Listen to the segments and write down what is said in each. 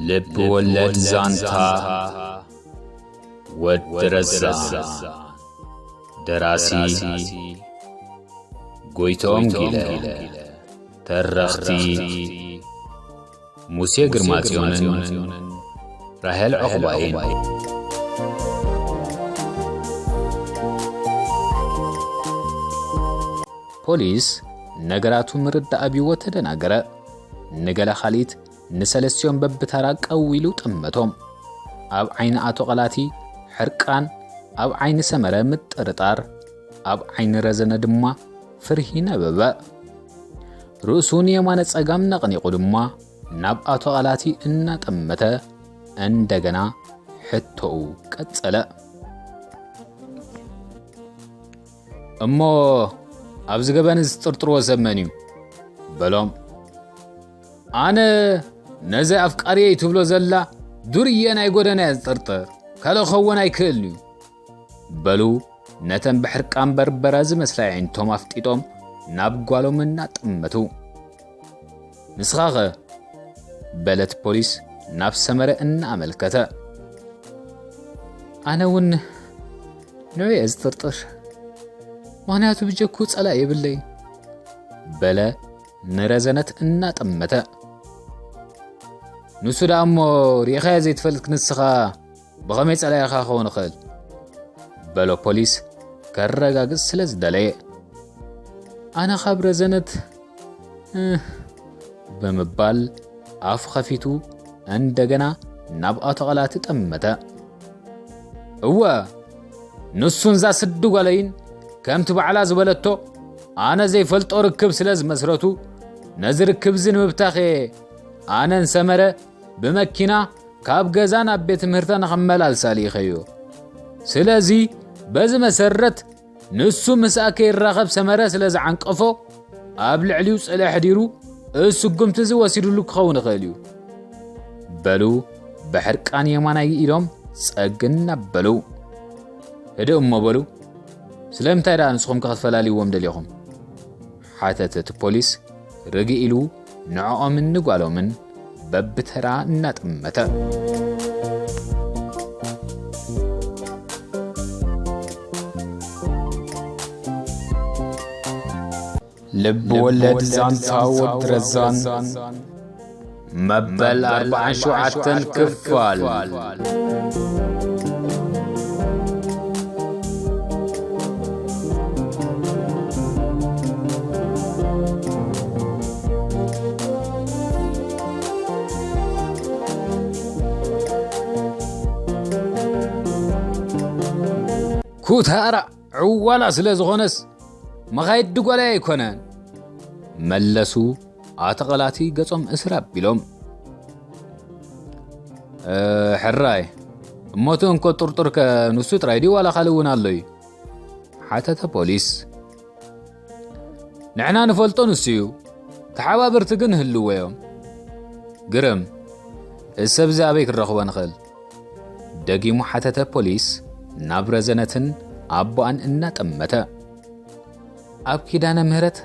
ልብ ወለድ ዛንታ ወዲ ረዛ። ደራሲ ጎይቶም ጊለ። ተረኽቲ ሙሴ ግርማጽዮንን ራሄል ዑቕባይን። ፖሊስ ነገራቱ ምርዳእ ኣብይዎ ተደናገረ። ንገለ ካልኢት ንሰለስቲኦም በብተራ ቀው ኢሉ ጠመቶም። ኣብ ዓይኒ ኣቶ ቐላቲ ሕርቃን፣ ኣብ ዓይኒ ሰመረ ምጥርጣር፣ ኣብ ዓይኒ ረዘነ ድማ ፍርሂ ነበበ። ርእሱ ንየማነ ጸጋም ነቕኒቑ ድማ ናብ ኣቶ ቐላቲ እናጠመተ እንደገና ሕቶኡ ቀጸለ። "እሞ ኣብዚ ገበን እዚ ዝጥርጥርዎ ሰብ መን እዩ?" በሎም። "ኣነ ነዚ ኣፍቃሪየይ ትብሎ ዘላ ዱርየ ናይ ጎደና እየ ዝጥርጥር፣ ካልእ ክኸውን ኣይክእልን እዩ" በሉ። ነተን ብሕርቃን በርበረ ዝመስላ ኣዒንቶም ኣፍጢጦም ናብ ጓሎም እናጠመቱ። "ንስኻኸ?" በለት ፖሊስ ናብ ሰመረ እናኣመልከተ። "ኣነ እውን ንዑ እየ ዝጥርጥር፣ ምኽንያቱ ብጀኩ ጸላኢ የብለይ" በለ ንረዘነት እናጠመተ። "ንሱ ደኣ እሞ ርኢኻዮ ዘይትፈልጥ ንስኻ ብኸመይ ጸላኢኻ ክኸውን ይኽእል?" በሎ ፖሊስ ከረጋግጽ ስለ ዝደለየ። "ኣነ ካብ ረዘነት እህ" ብምባል ኣፍ ኸፊቱ እንደገና ናብ ኣቶ ቐላቲ ጠመተ። "እወ፣ ንሱን እዛ ስዲ ጓለይን ከምቲ ባዕላ ዝበለቶ ኣነ ዘይፈልጦ ርክብ ስለ ዝመስረቱ፣ ነዚ ርክብ እዚ ንምብታኽ እየ ኣነን ሰመረ ብመኪና ካብ ገዛ ናብ ቤት ትምህርታ ንኸመላልሳ ልኢኸዮ። ስለዚ በዚ መሰረት ንሱ ምስኣ ከይራኸብ ሰመረ ስለ ዝዓንቀፎ፣ ኣብ ልዕሊኡ ጽልኢ ኣሕዲሩ፣ እዚ ስጉምቲ እዚ ወሲድሉ ክኸውን ይኽእል እዩ" በሉ ብሕርቃን የማናይ ኢዶም ጸግን ኣበሉ። "ህድእ እሞ በሉ፣ ስለምንታይ ደኣ ንስኹም ከ ክትፈላልይዎም ደሊኹም?" ሓተተ እቲ ፖሊስ ርግእ ኢሉ ንዕኦምን ንጓሎምን በብተራ እናጠመተ። ልብ ወለድ ዛንታ ወዲ ረዛን መበል ኣርብዓን ሸውዓተን ክፋል። ኩታራ ዕዋላ ስለ ዝኾነስ መኻይድ ድጓላይ ኣይኮነን፣ መለሱ ኣቶ ቐላቲ ገጾም እስር ኣቢሎም። "እ፣ ሕራይ፣ እሞቲ እንኮ ጥርጡርከ ንሱ ጥራይ ድዩ ዋላ ካልእ እውን ኣሎ እዩ?" ሓተተ ፖሊስ። "ንሕና ንፈልጦ ንሱ እዩ፣ ተሓባበርቲ ግን ህልዎ እዮም። ግርም፣ እዚ ሰብ እዚ ኣበይ ክንረኽቦ ንኽእል?" ደጊሙ ሓተተ ፖሊስ ናብ ረዘነትን ኣቦኣን እናጠመተ። "ኣብ ኪዳነ ምህረት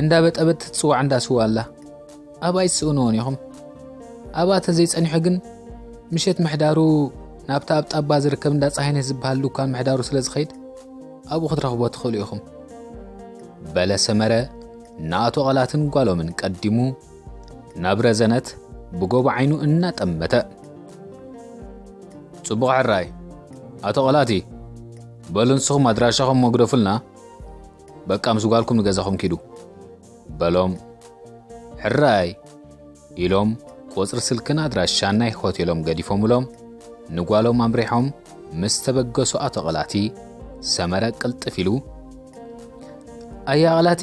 እንዳ በጠበት ትጽዋዕ እንዳ ስዋ ኣላ፣ ኣብኣ ኣይትስእንዎን ኢኹም። ኣብኣ ተዘይጸኒሑ ግን ምሸት ምሕዳሩ ናብታ ኣብ ጣባ ዝርከብ እንዳ ጸሃይነት ዝበሃል ድኳን ምሕዳሩ ስለ ዝኸይድ ኣብኡ ክትረኽብዎ ትኽእሉ ኢኹም" በለ ሰመረ ንኣቶ ቐላትን ጓሎምን ቀዲሙ ናብ ረዘነት ብጎቦ ዓይኑ እናጠመተ። "ጽቡቕ ሕራይ፣ ኣቶ ቐላቲ፣ በሉ ንስኹም ኣድራሻኹም መግደፉልና፣ በቃ ምስ ጓልኩም ንገዛኹም ኪዱ" በሎም። "ሕራይ" ኢሎም ቁጽሪ ስልክን ኣድራሻን ናይ ሆቴሎም ገዲፎምሎም ንጓሎም ኣምሪሖም ምስ ተበገሱ ኣቶ ቐላቲ ሰመረ ቅልጥፍ ኢሉ፣ "ኣያ ቐላቲ፣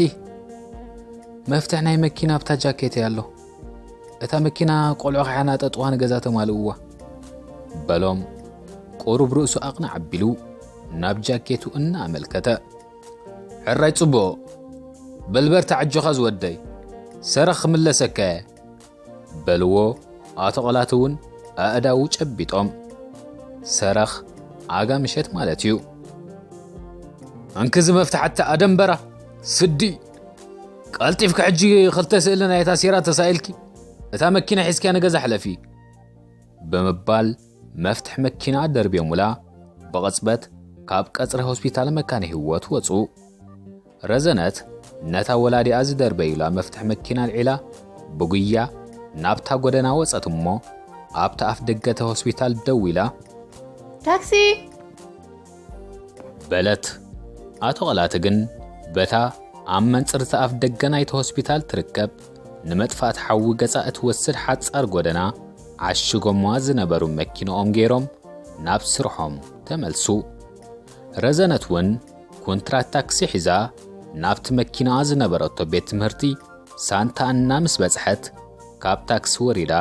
መፍትሕ ናይ መኪና ኣብታ ጃኬተይ ኣሎ። እታ መኪና ቆልዑ ከይሓናጠጥዋ ንገዛ ተማልእዋ" በሎም። ቁሩብ ርእሱ ኣቕንዕ ኣቢሉ ናብ ጃኬቱ እናኣመልከተ፣ "ሕራይ ጽቡቕ፣ በል በርትዕ ኣጆኻ ዝወደይ፣ ሰረኽ ክምለሰካ እየ" በልዎ። ኣቶ ቐላት እውን ኣእዳዉ ጨቢጦም፣ ሰረኽ ኣጋ ምሸት ማለት እዩ። "እንክዚ መፍትሓቲ ኣደንበራ ስዲ፣ ቀልጢፍኪ ሕጂ ክልተ ስእሊ ናይ እታ ሴራ ተሳኢልኪ እታ መኪና ሒዝኪያ ንገዛ ሕለፊ" ብምባል መፍትሕ መኪና ደርብዮሙላ ብቕጽበት ካብ ቀጽሪ ሆስፒታል መካነ ህይወት ወጹ። ረዘነት ነታ ወላዲኣ ዝደርበዩላ መፍትሕ መኪና ኣልዒላ ብጉያ ናብታ ጎደና ወጸት እሞ ኣብታ ኣፍ ደገ እቲ ሆስፒታል ደው ኢላ ታክሲ በለት። ኣቶ ቐላቲ ግን በታ ኣብ መንጽርቲ ኣፍ ደገ ናይቲ ሆስፒታል ትርከብ ንመጥፋእቲ ሓዊ ገጻ እትወስድ ሓጻር ጎደና ዓሽጎምዋ ዝነበሩ መኪንኦም ገይሮም ናብ ስርሖም ተመልሱ። ረዘነት እውን ኮንትራት ታክሲ ሒዛ ናብቲ መኪናኣ ዝነበረቶ ቤት ትምህርቲ ሳንታ እና ምስ በጽሐት ካብ ታክሲ ወሪዳ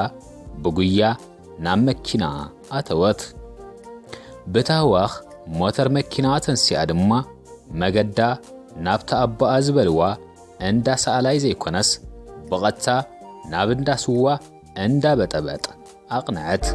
ብጉያ ናብ መኪና ኣተወት። ብታህዋኽ ሞተር መኪና ተንሲኣ ድማ መገዳ ናብቲ ኣቦኣ ዝበልዋ እንዳ ሰኣላይ ዘይኮነስ ብቐጥታ ናብ እንዳ ስዋ እንዳ በጠበጥ ኣቕንዐት።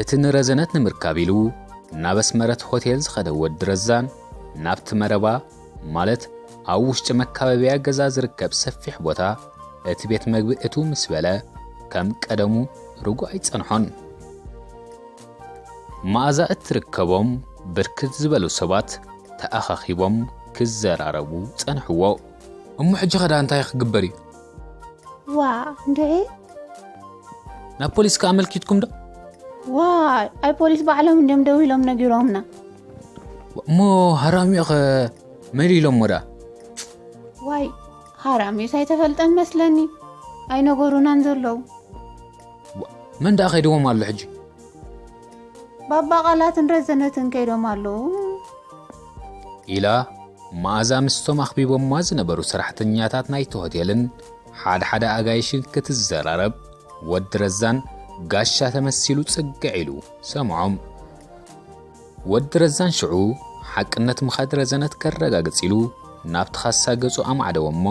እቲ ንረዘነት ንምርካብ ኢሉ ናብ ኣስመረት ሆቴል ዝኸደ ወዲ ረዛን ናብቲ መረባ ማለት ኣብ ውሽጢ መካበብያ ገዛ ዝርከብ ሰፊሕ ቦታ እቲ ቤት መግቢ እቱ ምስ በለ ከም ቀደሙ ርጉእ ኣይጸንሖን። መኣዛ እትርከቦም ብርክት ዝበሉ ሰባት ተኣኻኺቦም ክዘራረቡ ጸንሕዎ። እሞ ሕጂ ኸዳ እንታይ ክግበር እዩ? ዋ እንድዒ ናብ ፖሊስ ከ ኣመልኪትኩም ዶ? ዋይ ኣይ ፖሊስ ባዕሎም እንድዮም ደው ኢሎም ነጊሮምና። እሞ ሃራሚኡ ኸ መን ኢሎሞ ዳ? ዋይ ሃራሚኡስ ኣይተፈልጠን መስለኒ ኣይነገሩናን ዘለዉ። መን ደኣ ከይድዎም ኣሎ ሕጂ? ባባ ቃላትን ረዘነትን ከይዶም ኣለዉ። ኢላ መኣዛ ምስቶም ኣኽቢቦማ ዝነበሩ ሰራሕተኛታት ናይቲ ሆቴልን ሓደ ሓደ ኣጋይሽን ክትዘራረብ ወዲ ረዛን ጋሻ ተመሲሉ ጽግዕ ኢሉ ሰምዖም። ወዲ ረዛን ሽዑ ሓቅነት ምኻድ ረዘነት ከረጋግጽ ኢሉ ናብቲ ካሳ ገጹ ኣማዕደወ እሞ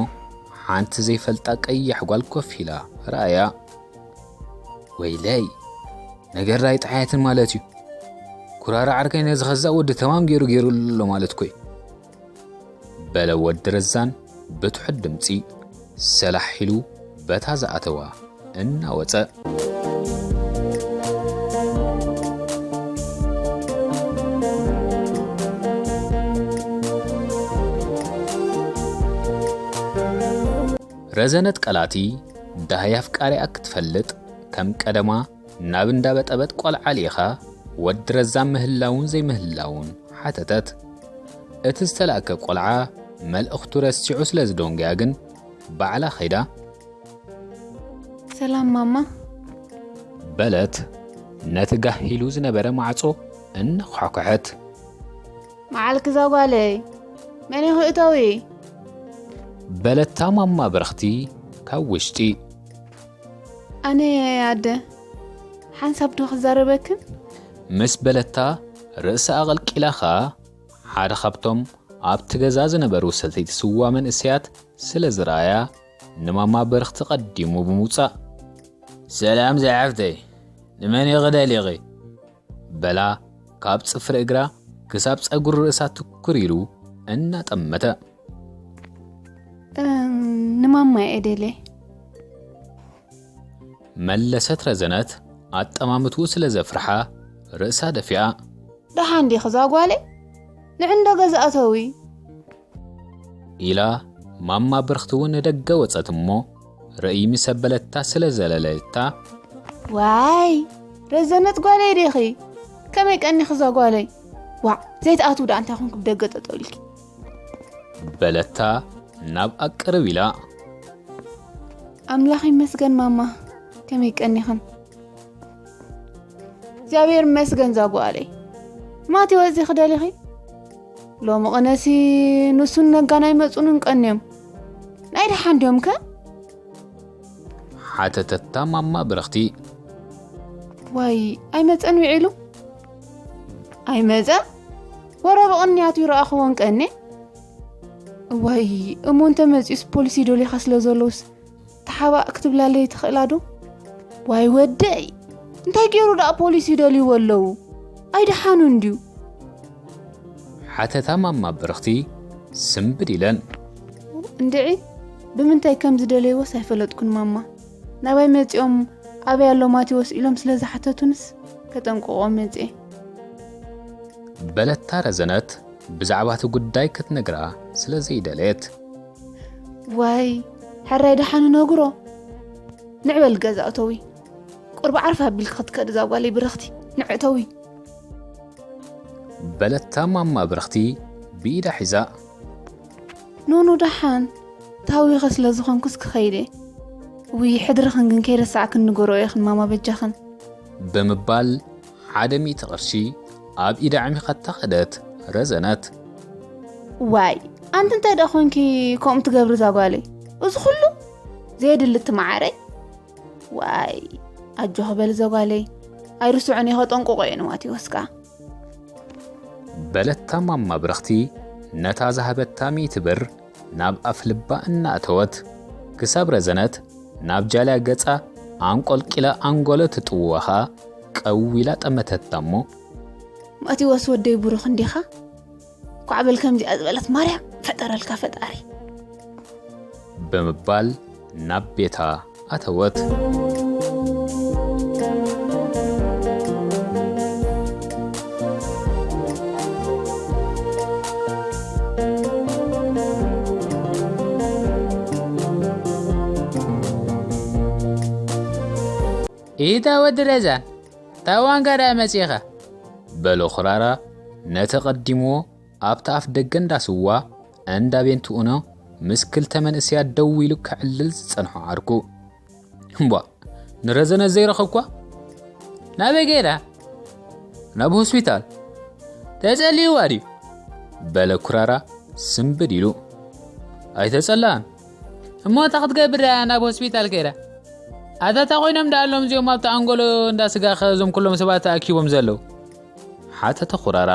ሓንቲ ዘይፈልጣ ቀያሕ ጓል ኮፍ ኢላ ረኣያ። ወይለይ ነገር ኣይጠሓየትን ማለት እዩ። ኩራራ ዓርከይ ነዚ ኸዛ ወዲ ተማም ገይሩ ገይሩ ኣሎ ማለት ኮይ። በለ ወዲ ረዛን ብትሑት ድምጺ ሰላሕ ኢሉ በታ ዝኣተዋ እናወጸ። ረዘነት ቀላቲ ዳህይ ኣፍቃሪኣ ክትፈልጥ ከም ቀደማ ናብ እንዳበጠበጥ ቆልዓ ልኢኻ ወዲ ረዛን ምህላውን ዘይምህላውን ሓተተት። እቲ ዝተላእከ ቆልዓ መልእኽቱ ረሲዑ ስለ ዝደንጎያ ግን ባዕላ ኸይዳ ሰላም ማማ በለት። ነቲ ጋህ ኢሉ ዝነበረ ማዕጾ እናኳሕኮሐት መዓልኪ ዛጓለይ መን ኢኺ እተዊ በለታ ማማ ብርኽቲ ካብ ውሽጢ። ኣነ ኣደ ሓንሳብ ዶ ክዛረበክን ምስ በለታ ርእሳ ኣቐልቂላ ኸኣ ሓደ ካብቶም ኣብቲ ገዛ ዝነበሩ ሰተይቲ ስዋ መንእሰያት ስለ ዝረኣያ ንማማ ብርኽቲ ቀዲሙ ብምውጻእ ሰላም ዝሓፍተይ ንመን ኢኺ ደሊኺ በላ ካብ ጽፍሪ እግራ ክሳብ ጸጉሪ ርእሳ ትኩር ኢሉ እናጠመተ። ንማማ እየ ደልየ። መለሰት ረዘነት ኣጠማምትኡ ስለ ዘፍርሓ ርእሳ ደፊኣ። ደሓን ዲኺ ዛጓለይ? ንዕንዶ ገዛ እተዊ። ኢላ ማማ ብርኽቲ እውን ንደገ ወጸት እሞ ርእይ ምስ ኣበለታ ስለ ዘለለየታ። ዋይ ረዘነት ጓለይ ዲኺ? ከመይ ቀኒኺ እዛ ጓለይ? ዋዕ ዘይትኣትዊ ደኣ እንታይ ኾንኪ ብደገ ጠጠው ኢልኪ? በለታ ናብ ኣቅርብ ኢላ። ኣምላኽ ይመስገን ማማ ከመይ ቀኒኽን? እግዚኣብሔር ይመስገን ዛጓለይ። ማቴዎስ ዲኺ ደሊኺ? ሎሚ ቅነሲ ንሱን ነጋን ኣይመጹንን ቀንዮም። ናይ ደሓን ድዮም ከ? ሓተተታ ማማ ብርኽቲ። ዋይ ኣይመጸን ውዒሉ? ኣይመጸን? ወረ ብቕንያቱ ይረኣኽዎን ቀንየ? እዋይ እሞ እንተ መጺኡስ ፖሊስ ይደልዩኻ ስለ ዘለውስ እታ ሓባእ ክትብላለይ ትኽእላ ዶ? ዋይ ወደይ፣ እንታይ ገይሩ ደኣ ፖሊስ ይደልይዎ ኣለዉ? ኣይደሓኑን ድዩ? ሓተታ ማማ ብርኽቲ ስምብድ ኢለን። እንድዒ፣ ብምንታይ ከም ዝደለይዎስ ኣይፈለጥኩን ማማ። ናባይ መጺኦም ኣበይ ኣሎ ማቴዎስ ኢሎም ስለ ዝሓተቱንስ ከጠንቅቖም መጺኤ። በለታ ረዘነት ብዛዕባ እቲ ጉዳይ ክትነግራ ስለ ዘይደለየት። ዋይ፣ ሕራይ ደሓን ነግሮ። ንዕበል ገዛ እተዊ። ቁርብ ዓርፍ ኣቢልኪ ክትከዲ እዛ ጓለይ ብርኽቲ። ንዕተዊ። በለታ ማማ ብርኽቲ ብኢዳ ሒዛ። ኖኖ ደሓን፣ ታዊኸ ስለ ዝኾንኩስ ክኸይደ። ውይ፣ ሕድርኽን ግን ከይረሳዕክን ንገሮ ኢኽን ማማ በጃኽን። ብምባል ሓደ ሚእቲ ቅርሺ ኣብ ኢዳ ዓሚኻታ ኸደት ረዘነት። ዋይ፣ ኣንቲ እንታይ ደኣ ኾንኪ ከምኡ ትገብሪ እዛ ጓለይ? እዚ ኹሉ ዘየድሊ እቲ መዓረይ? ዋይ፣ ኣጆኺ በሊ ዘጓለይ። ኣይርስዖን እየ፣ ከጠንቅቆ እየ ንማቴዎስ ከኣ። በለታ ማማ ብርኽቲ ነታ ዝሃበታ ሚእቲ ብር ናብ ኣፍ ልባ እናእተወት፣ ክሳብ ረዘነት ናብ ጃልያ ገጻ ኣንቆልቂላ ኣንጎሎ ትጥውዋ ኸኣ ቀዊላ ጠመተታ እሞ፣ ማቴዎስ ወደይ ብሩኽ እንዲኻ? ኳዕ በል ከምዚኣ ዝበለት ማርያም ፈጠረልካ ፈጣሪ። ብምባል ናብ ቤታ ኣተወት። ኢታ ወዲ ረዛን፣ ታዋንጋ ደኣ መጺኻ? በሎ ኩራራ ነቲ ቀዲምዎ ኣብቲ ኣፍ ደገ እንዳ ስዋ እንዳ ቤንትኡኖ ምስ ክልተ መንእሰያት ደው ኢሉ ከዕልል ዝጸንሖ ዓርኩ። እምቧ፣ ንረዘነ ዘይረኸብኳ? ናበይ ገይራ? ናብ ሆስፒታል። ተጸልይዋ ድዩ? በለ ኩራራ ስምብድ ኢሉ። ኣይተጸላን። እሞ እንታይ ክትገብር እያ ናብ ሆስፒታል ከይዳ? ኣታ እንታይ ኮይኖም ደኣ ኣሎም እዚኦም ኣብቲ ኣንጎሎ እንዳ ስጋ ከ እዞም ኩሎም ሰባት ተኣኪቦም ዘለዉ? ሓተተ ኩራራ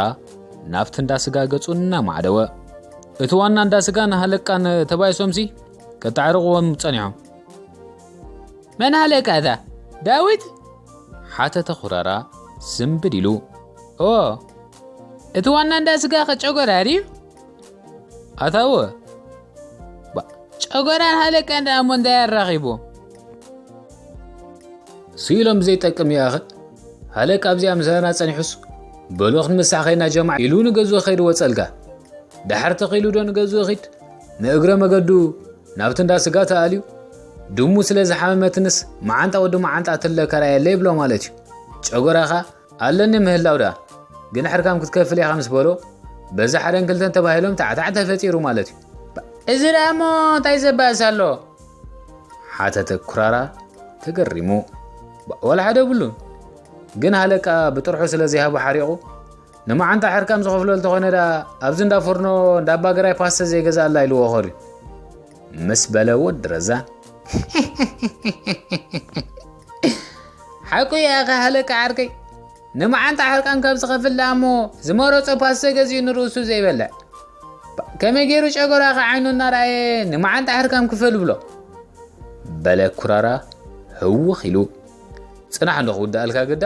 ናብቲ እንዳ ስጋ ገጹ እናማዕደወ። እቲ ዋና እንዳ ስጋን ሃለቃን ተባይሶምሲ ከታዕርቕዎም ጸኒሖም። መን ሃለቃ እታ? ዳዊት? ሓተተ ኩራራ ስምብድ ኢሉ። ኦ፣ እቲ ዋና እንዳ ስጋ ከጨጎራ ድዩ? ኣታወ። ባ፣ ጨጎራን ሃለቃን ደኣ እሞ እንታይ ኣራኺቡ? ስኢሎም ብዘይጠቅም ይኣኸ። ሃለቃ ኣብዚኣ ምሳና ጸኒሑስ፣ በሎ ክንምሳሕ ኸይና ጀማዕ ኢሉ ንገዝኡ ኸይዱ ወጸልካ። ደሓር ተኺሉ ዶ ንገዝኡ ኺድ? ንእግረ መገዱ ናብቲ እንዳ ስጋ ተኣልዩ። ድሙ ስለ ዝሓመመትንስ መዓንጣ ወዲ መዓንጣ ትለ ከራየለይ ብሎ ማለት እዩ። ጨጎራኻ ኣለኒ ምህላው ደኣ፣ ግን ሕርካም ክትከፍል ኢኻ ምስ በሎ፣ በዚ ሓደን ክልተን ተባሂሎም ታዕታዕ ተፈጢሩ ማለት እዩ። እዚ ደኣ እሞ እንታይ ዘባእስ ኣሎ? ሓተተ ኩራራ ተገሪሙ። ባ-፣ ዋላ ሓደ የብሉን። ግን ሃለቃ ብጥርሑ ስለ ዘይሃቦ ሓሪቑ፣ ንመዓንጣ ሕርካም ዝኸፍሎ እንተኾነ ደኣ፣ ኣብዚ እንዳ ፎርኖ እንዳ ኣባገራይ ፓስተ ዘይገዝኣላ ኢልዎ ኸዱ። ምስ በለ ወዲ ረዛን። ሓቁ እያ ኣኸ ሃለቃ ዓርከይ። ንመዓንጣ ሕርቃን ካብ ዝኸፍል ደኣ እሞ ዝመረጾ ፓስተ ገዚኡ ንርእሱ ዘይበልዕ። ከመይ ገይሩ ጨጎራኻ ዓይኑ እናረኣየ ንመዓንጣ ሕርቃን ክፈል ብሎ? በለ ኩራራ ህውኽ ኢሉ። ጽናሕ እንዶ ክውድኣልካ ግዳ።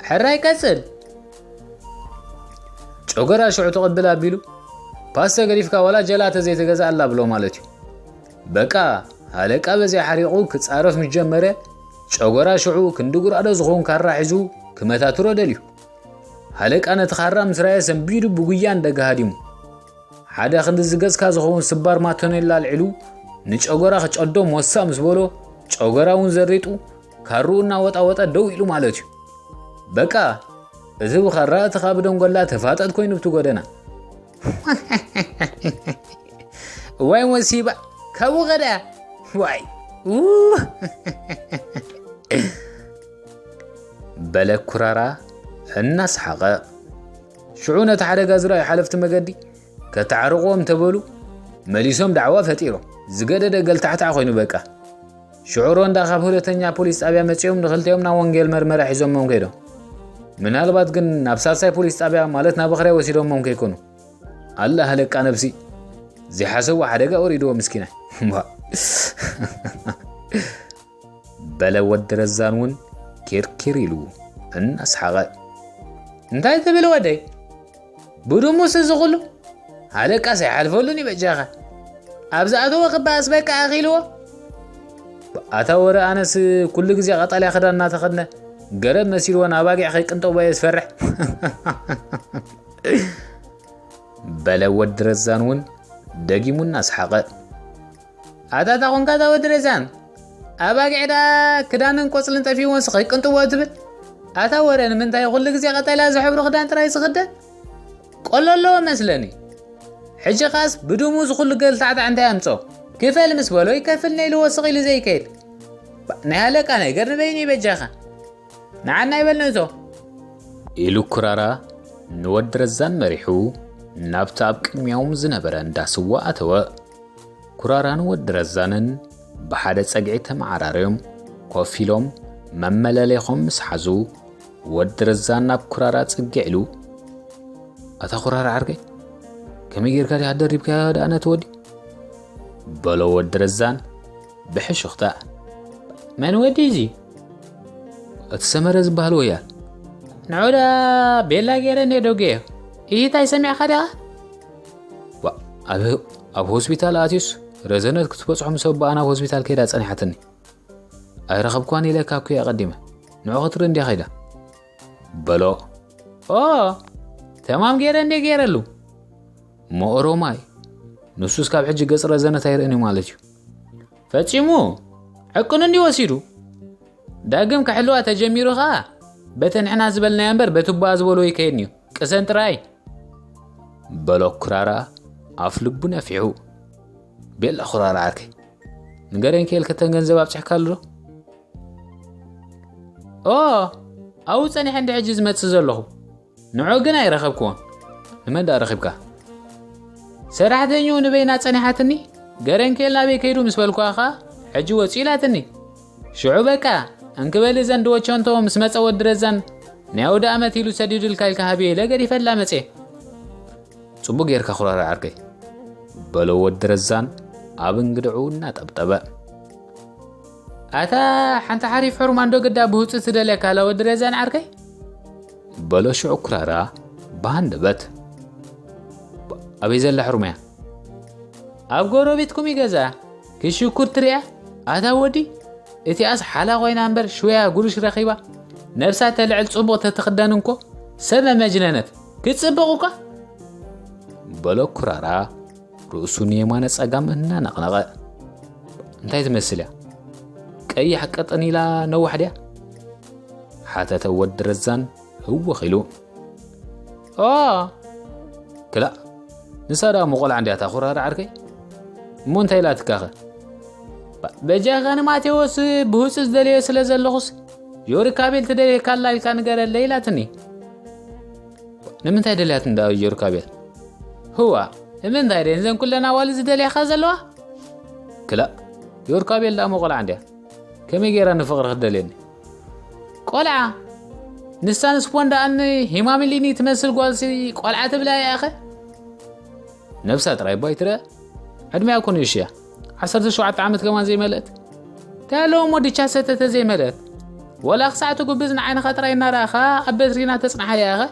ሕራይ ቀጽል። ጨጎራ ሽዑ ትቕብል ኣቢሉ፣ ፓስተ ገዲፍካ ዋላ ጀላተ ዘይተገዝኣላ ብሎ ማለት እዩ። በቃ፣ ሃለቃ በዚኣ ሓሪቑ ክጻረፍ ምስ ጀመረ፣ ጨጎራ ሽዑ ክንዲ ጉራዶ ዝኸውን ካራ ሒዙ ክመታትሮ ደልዩ። ሃለቃ ነቲ ካራ ምስ ረኣየ ሰንቢዱ ብጉያ ንደገ ሃዲሙ። ሓደ ክንዲ ዝገጽካ ዝኸውን ስባር ማቶኔላ ኣልዒሉ ንጨጎራ ክጨዶ ሞሳ ምስ በሎ፣ ጨጎራ እውን ዘሪጡ ካርኡ እናወጣወጠ ደው ኢሉ ማለት እዩ። በቃ፣ እቲ ብኻራ እቲ ካብ ደንጎላ ተፋጠጥ ኮይኑ ብቲ ጎደና። ዋይ ሞሲባ፣ ካብኡ ኸዳ። ዋይ፣ ው። በለ ኩራራ እናሰሓቐ። ሽዑ ነቲ ሓደጋ ዝረኣዩ ሓለፍቲ መገዲ ከተዓርቕዎም እንተበሉ፣ መሊሶም ዳዕዋ ፈጢሮም። ዝገደደ ገልታዕታዕ ኮይኑ በቃ። ሽዑ ሮንዳ ካብ ሁለተኛ ፖሊስ ጣብያ መጺኦም ንኽልቲኦም ናብ ወንጌል መርመራ ሒዞሞም ከይዶም። ምናልባት ግን ናብ ሳልሳይ ፖሊስ ጣብያ ማለት ናብ እኽርያ ወሲዶሞም ከይኮኑ። ኣላ ሃለቃ ነብሲ። ዘይሓሰብዎ ሓደጋ ወሪድዎ ምስኪና። እምቧ። በለ ወዲ ረዛን እውን ኪርኪር ኢሉ እናሰሓቐ። እንታይ ትብል ወደይ? ብድሙስ እዚ ኩሉ? ሃለቃስ ኣይሓልፈሉን እዩ በጃኻ። ኣብ ዝኣተወ ክበኣስ በቃ ኣኺልዎ። ኣታ ወረ ኣነስ ኩሉ ግዜ ቀጠልያ ክዳን እናተኸድነ ገረብ መሲልዎ ንኣባጊዕ ከይቅንጠቦ እየ ዝፈርሕ። በለ ወዲ ረዛን እውን ደጊሙ እናሰሓቐ። ኣታ እንታይ ኮንካ እታ ወዲ ረዛን? ኣባጊዕ ደኣ ክዳንን ቆጽልን ጠፊእዎንስ ከይቅንጥዎ ትብል? ኣታ ወረ ንምንታይ ኩሉ ግዜ ቀጠልያ ዝሕብሩ ክዳን ጥራይ ዝኽደን? ቆሎ ኣለዎ መስለኒ። ሕጂ ኻስ ብድሙ ዝኹሉ ገልታዕታዕ እንታይ ኣምጾ? ክፈል ምስ በሎ ይከፍል ነይልዎ ስቕ ኢሉ ዘይከይድ። ባ-፣ ናይ ኣለቃ ነገር ንበይኑ ይበጃኻ። ንዓና ይበል ንእቶ። ኢሉ ኩራራ ንወዲ ረዛን መሪሑ ናብቲ ኣብ ቅድሚኦም ዝነበረ እንዳ ስዋ ኣተወ። ኩራራን ወዲ ረዛንን ብሓደ ጸግዒ ተመዓራርዮም ኮፍ ኢሎም መመለሌኾም ምስ ሓዙ፣ ወዲ ረዛን ናብ ኩራራ ጽግዕ ኢሉ፣ ኣታ ኩራራ ዓርከይ፣ ከመይ ጌርካ ዲኻ ደሪብካዮ ደኣ ነቲ ወዲ? በሎ ወዲ ረዛን ብሕሹኽታ። መን ወዲ እዚ? እቲ ሰመረ ዝበሃል ወያል። ንዑ ደኣ ቤላ ገይረ እንድየ ደጉየዮ። ኢሂ እንታይ ሰሚዕካ ዲኻ? ዋ፣ ኣብ፣ ኣብ ሆስፒታል ኣትዩስ ረዘነት ክትበጽሖ ምስ ኣቦኣ ናብ ሆስፒታል ከይዳ ጸኒሓትኒ። ኣይረኸብኳን ኢለካ እኮ እየ ኣቐዲመ። ንዑ ክትርኢ እንድያ ከይዳ። በሎ። ኦ፣ ተማም ገይረ እንድየ ገይረሉ። መኦሮማይ። ንሱስ ካብ ሕጂ ገጽ ረዘነት ኣይርእን እዩ ማለት እዩ። ፈጺሙ። ዕቅኑ እንድዩ ወሲዱ። ዳግም ክሕልዋ ተጀሚሩ ኸኣ በቲ ንሕና ዝበልናዮ እምበር በቲ ኣቦኣ ዝበልዎ ይከይድን እዩ። ቅሰን ጥራይ። በሎ ኩራራ ኣፍ ልቡ ነፊሑ። ቤላ ኩራራ ዓርከይ። ንገረኝ ከይልካ እተን ገንዘብ ኣብጺሕካሉ ዶ? ኦ፣ ኣብኡ ጸኒሐ እንዲ ሕጂ ዝመጽእ ዘለኹ። ንዑ ግን ኣይረኸብክዎን። ንመን ደኣ ረኺብካ? ሰራሕተኛኡ ንበይና ጸኒሓትኒ። ገረንኬል ናበይ ከይዱ ምስ በልኩዋ ኸኣ ሕጂ ወጺኡ ኢላትኒ። ሽዑ በቃ እንክበል እዘን ድወቸንቶ ምስ መጸ ወዲ ረዛን ናይ ኣውደ ኣመት ኢሉ ሰዲዱልካ ኢልካ ሃብየ ኢለ ገዲፈላ መጽየ። ጽቡቕ ጌርካ ኩራራ ዓርከይ። በሎ ወዲ ረዛን ኣብ እንግድዑ እናጠብጠበ። ኣታ ሓንቲ ሓሪፍ ሕርማን ዶ ግዳ ብህጹጽ ትደልየካ ኣላ ወዲ ረዛን ዓርከይ? በሎ ሽዑ ኩራራ ብሃንደበት። ኣበይ ዘላ ሕሩም እያ? ኣብ ጎረቤትኩም እዩ ገዛ። ክሽኩር ትሪኣ? ኣታ ወዲ፣ እቲኣስ ሓላ ኮይና እምበር ሽወያ ጉሩሽ ረኺባ። ነብሳ ተልዕል ጽቡቕ ተትኽደን እንኮ ሰብ መመጅነነት። ክትጽብቕ እኳ። በሎ ኩራራ ርእሱ ንየማነ ጸጋም እናነቕነቐ። እንታይ ትመስል እያ? ቀያሕ ቀጠን ኢላ ነዋሕ ድያ? ሓተተ ወዲ ረዛን ህወኽ ኢሉ። ኦ! ክላእ፣ ንሳ ደኣ እሞ ቆልዓ እንድያ እታ ኩራራ ዓርከይ? እሞ እንታይ ኢላትካኸ? ባ-፣ በጃኻ ንማቴዎስ ብህጹጽ ዝደልዮ ስለ ዘለኹስ፣ ዮርካቤል ትደልየካ ኣላ ኢልካ ንገረለይ ኢላትኒ። ንምንታይ ደልያት እንዳ ዮርካቤል? ህዋ፣ ንምንታይ ደን ዘን ኩለን ኣዋልድ ዝደልያኻ ዘለዋ? ክላእ፣ ዮርካቤል ደኣ እሞ ቆልዓ እንድያ። ከመይ ገይራ ንፍቕሪ ክትደልየኒ? ቆልዓ? ንሳን ስፖን ደኣን ሂማሚሊኒ ትመስል ጓልሲ ቆልዓ ትብላ እያ እኸ? ነብሳ ጥራይ እባ ኣይትረአ። ዕድሚኣ እኮ ንእሽቶ እያ። ዓሰርተ ሸውዓተ ዓመት ከማን ዘይመልአት። እንታይ ኣለዎ እሞ ዲቻ ሰተተ ዘይመልአት? ወላ ክሳዕ ትጉብዝ ንዓይንኻ ጥራይ እናረኣኻ ኣብ በትሪና ተጽንሓ እያ እኸ?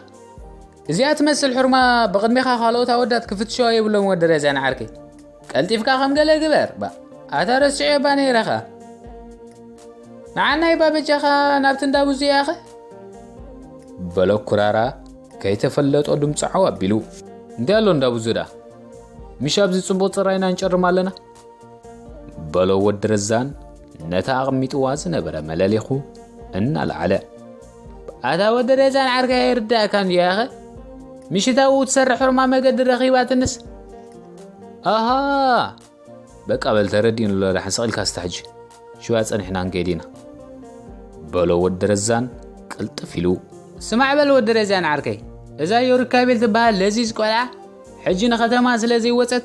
እዚኣ ትመስል ሕርማ ብቕድሚኻ ካልኦት ኣወዳት ክፍትሸዋ የብሎም ወዲ ረዛን ዓርከይ። ቀልጢፍካ ከም ገለ ግበር። ባ-፣ ኣታ ረሲዐ እባ ነይረኻ። ንዓናይ ባበጃኻ ናብቲ እንዳ ብዙ እያ ኸ? በሎ ኩራራ ከይተፈለጦ ድምፁ ዓው ኣቢሉ። እንታይ ኣሎ እንዳ ብዙ ደኣ? ምሽ ኣብዚ ጽቡቕ ጽራይና ንጨርም ኣለና? በሎ ወዲ ረዛን ነታ ኣቕሚጥዋ ዝነበረ መለሊኹ እናለዓለ። ኣታ ወዲ ረዛን ዓርከይ ኣይርዳእካን ድዩ ያኸ? ምሽት ኣብኡ ትሰርሕ ሑርማ መገዲ ረኺባትንስ? ኣሃ! በቃ በል ተረዲእኒ ኣሎ ደሓን ስቕ ኢልካ ስተ ሕጂ። ሽዋ ጸኒሕና ክንከይድ ኢና። በሎ ወዲ ረዛን ቅልጥፍ ኢሉ። ስማዕ በል ወዲ ረዛን ዓርከይ፣ እዛ ዮርካቤል ትበሃል ለዚዝ ቆልዓ ሕጂ ንኸተማ ስለ ዘይወጸት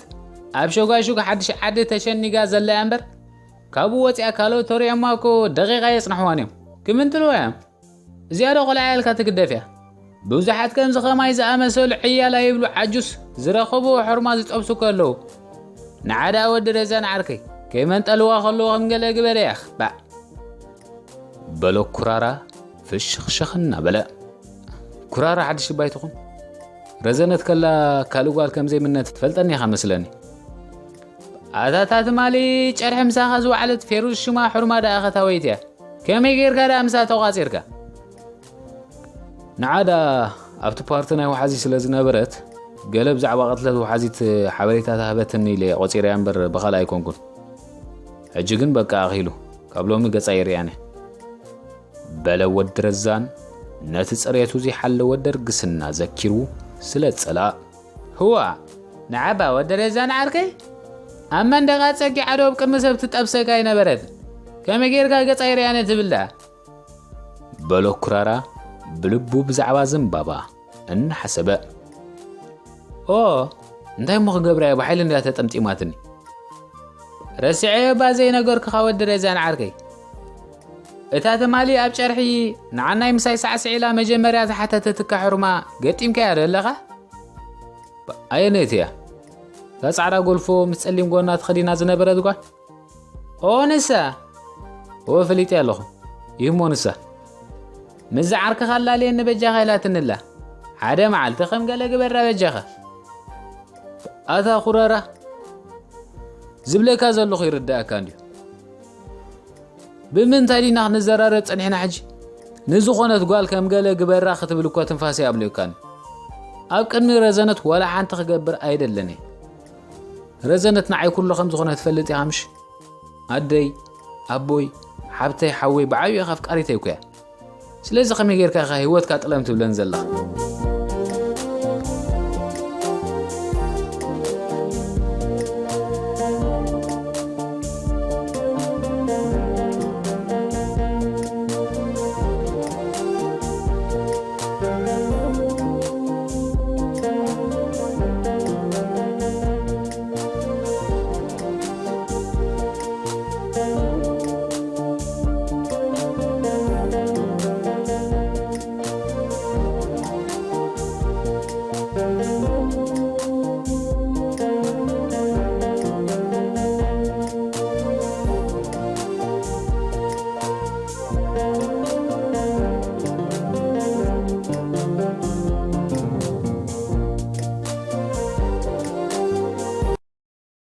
ኣብ ሸጓሹግ ሓድሽ ዓዲ ተሸኒጋ ዘላ እያ እምበር ካብኡ ወጺኣ ካልኦት ተሪኦማ እኮ ደቂቓ የጽንሕዋን እዮም። ክምንትልዋ እዮም። እዚኣ ዶ ቆልዓ ኢልካ ትግደፍ እያ። ብዙሓት ከምዚ ኸማይ ዝኣመሰሉ ዕያላ ይብሉ ዓጁስ ዝረኸብዎ ሕርማ ዝጠብሱ ከለዉ። ንዓ ደኣ ወዲ ረዛን ዓርከይ፣ ከይመንጠልዋ ከለዎ ከም ገለ ግበረ ያኽ ባዕ። በሎ ኩራራ ፍሽኽሸኽ እናበለ። ኩራራ ሓድሽ ባይትኹም። ረዘነት ከላ ካልእ ጓል ከም ዘይምነት ትፈልጠኒ ኢኻ መስለኒ። ኣታ እታ ትማሊ ጨርሒ ምሳኻ ዝወዓለት ፌሩዝ ሽማ ሕርማ ደኣ ኸታወይት እያ። ከመይ ጌርካ ደኣ ምሳ ተቋጺርካ? ንዓዳ ኣብቲ ፓርቲ ናይ ወሓዚ ስለ ዝነበረት፣ ገለ ብዛዕባ ቅትለት ወሓዚት ሓበሬታ ተሃበትኒ ኢለ ቆጺረያ እምበር ብኻልእ ኣይኮንኩን። ሕጂ ግን በቃ ኣኺሉ፣ ካብ ሎሚ ገጻ ይርያነ። በለ ወዲ ረዛን ነቲ ጽሬቱ ዘይሓለወ ደርግስና ዘኪሩ ስለ ጸላእ። ህዋ፣ ንዓባ ወዲ ረዛን ዓርከይ፣ ኣብ መንደቓ ጸጊዓ ዶ ኣብ ቅድሚ ሰብ ትጠብሰካ ኣይነበረት? ከመይ ጌርካ ገጻ ይርያነ ትብል ደኣ? በሎ ኩራራ ብልቡ ብዛዕባ ዘንባባ እናሓሰበ። ኦ፣ እንታይ እሞ ክገብራ እያ ብሓይሊ እንድያ ተጠምጢማትኒ። ረሲዐዮ እባ ዘይነገርኩኻ ወዲ ረዛን ዓርከይ። እታ ትማሊ ኣብ ጨርሒ ንዓናይ ምሳይ ሳዕስዒላ መጀመርያ ዝሓተተትካ ሕርማ ገጢምካያ ዶ ኣለኻ? ኣየነይቲ እያ? እታ ጻዕዳ ጎልፎ ምስ ጸሊም ጎና ተኸዲና ዝነበረት ጓል? ኦ ንሳ? እወ ፈሊጠያ ኣለኹ። ይህሞ ንሳ። ምስዚ ዓርክኻ ኣላልየኒ በጃኻ ኢላትኒ ኣላ። ሓደ መዓልቲ ከም ገለ ግበራ በጃኻ። ኣታ ኩራራ፣ ዝብለካ ዘለኹ ይርድኣካ እንድዩ። ብምንታይ ዲና ክንዘራረብ ጸኒሕና ሕጂ? ንዝኾነት ጓል ከም ገለ ግበራ ክትብል እኮ ትንፋሰይ ኣብልዮካኒ። ኣብ ቅድሚ ረዘነት ዋላ ሓንቲ ክገብር ኣይደለኒ። ረዘነት ንዓይ ኩሉ ከም ዝኾነ ትፈልጥ ኢኻ ምሽ? ኣደይ፣ ኣቦይ፣ ሓብተይ፣ ሓወይ ብዓብዩ ኢኻ ኣፍቃሪተይ እኮ እያ። ስለዚ ከመይ ጌርካ ኢኻ ህይወትካ ጥለም ትብለን ዘለኻ?